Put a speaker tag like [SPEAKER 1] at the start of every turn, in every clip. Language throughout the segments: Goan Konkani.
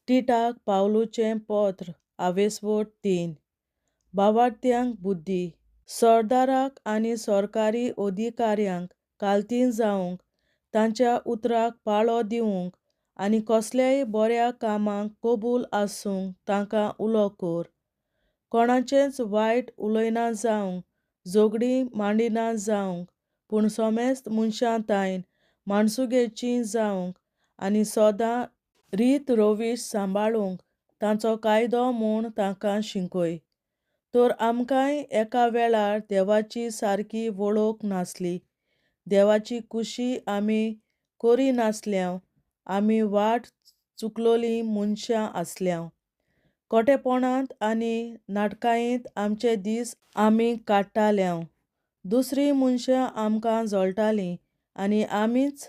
[SPEAKER 1] टिटाक पावलूचें पत्र आवेस्वोट 3. भावार्थ्यांक बुद्दी. सरदाराक आनी सरकारी अधिकाऱ्यांक कालतीन जावंक, तांच्या उतराक पाळो दिवंक आनी कसल्याय बऱ्या कामाक कबूल आसूंक तांकां उलो कर. कोणाचेंच वायट उलयना जावंक, झगडीं मांडिना जावंक, पूण समेस्त मनशां तायन माणसुगेचीं जावंक आनी सदां रीत रोवीश सांबाळूंक तांचो कायदो म्हूण तांकां शिकय. तर आमकांय एका वेळार देवाची सारकी वळख नासली, देवाची खुशी आमी करिनासल्यांव, आमी वाट चुकलोलीं मनशां आसल्यांव. खोटेपणांत आनी नाटकायेंत आमचे दीस आमी काडटाल्यांव. दुसरीं मनशां आमकां जळटालीं आनी आमीच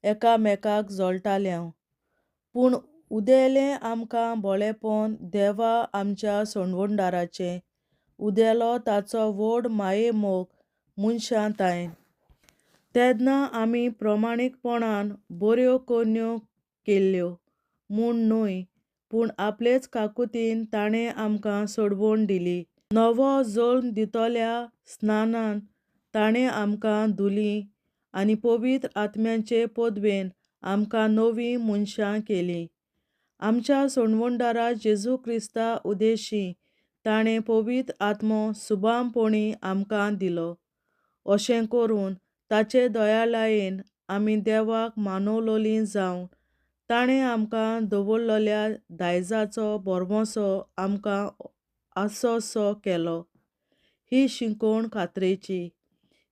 [SPEAKER 1] एकामेकाक जळटाल्यांव. पूण उदेलें आमकां बोळेपण देवा आमच्या सोणवणदाराचें, उदेलो ताचो व्हड मायेमोग मनशां तायन. तेन्ना आमी प्रमाणीकपणान बऱ्यो करण्यो केल्ल्यो म्हूण न्हय, पूण आपलेच काकुतीन ताणें आमकां सोडवण दिली. नवो जल्म दितल्या स्नानान ताणें आमकां धुलीं आनी पवित्र आत्म्याचे पदवेन आमकां नवीं मनशां केलीं. आमच्या सोणवणदारा जेजू क्रिस्ता उदेशी ताणें पवित्र आत्मो सुबामपणी आमकां दिलो. अशें करून ताचे दयालायेन आमी देवाक मानवलोलीं जावन ताणें आमकां दवरलेल्या दायजाचो भरवंसो आमकां आसोसो केलो. ही शिकवण खात्रेची.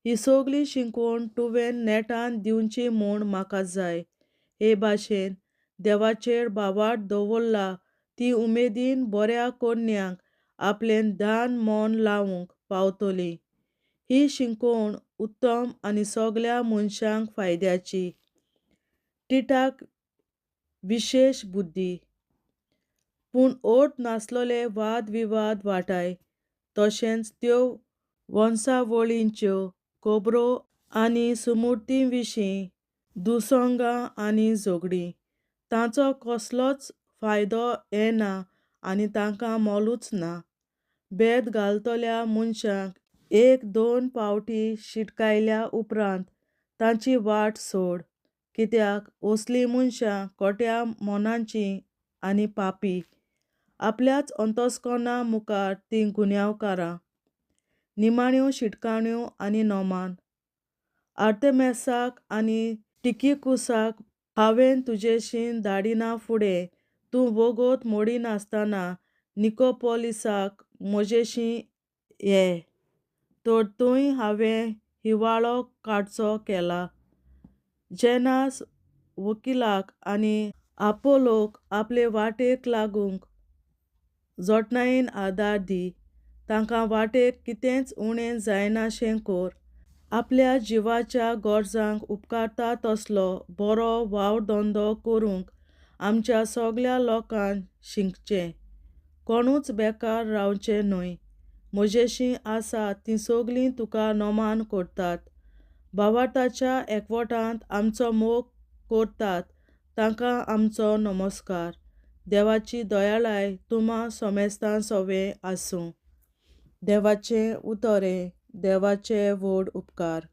[SPEAKER 1] ही सगली शिकवण तुवें नेटान दिवची म्हूण म्हाका जाय. हे भाशेन देवाचेर भावार्थ दवरला ती उमेदीन बऱ्या करण्यांक आपलें ध्यान मन लावंक पावतली. ही शिकवण उत्तम आनी सगल्या मनशांक फायद्याची. टिटाक विशेश बुद्दी. पूण ओट नासलेले वाद विवाद वाटाय, तशेंच त्यो वंसावळींच्यो खबरो आनी सुमुर्ती विशीं दुसंगां आनी झगडीं. तांचो कसलोच फायदो येना आनी तांकां मोलूच ना. भेद घालतल्या मनशांक एक दोन पावटी शिटकायल्या उपरांत तांची वाट सोड, कित्याक असलीं मनशां खोट्या मनाचीं आनी पापी. आपल्याच अंतस्कर्णा मुखार तीं गुन्यांवकारां. निमाण्यो शिटकावण्यो आनी नोमान. आर्तेमेसाक आनी टिकिकुसाक हांवें तुजेशी धाडिना फुडें तूं वोगोत मोडिनासतना निकोपोलिसाक म्हजेशी ये, तर थंय हांवें हिवाळो काडचो केला. जेनास वकिलाक आनी आपोलोक आपले वाटेक लागूंक जतनायेन आदार दी. तांकां वाटेक कितेंच उणें जायनाशें कर. आपल्या जिवाच्या गरजांक उपकारता तसलो बरो वावर धंदो करूंक आमच्या सगल्या लोकान शिकचें. कोणूच बेकार रावचें न्हय. म्हजेशी आसा तीं सगलीं तुका नमान करतात. भावार्थाच्या एकवटांत आमचो मोग करतात तांकां आमचो नमस्कार. देवाची दयाळाय तुमा सोमेस्तां सोवें आसूं. देवाचें उतर हें देवाचे व्हड उपकार.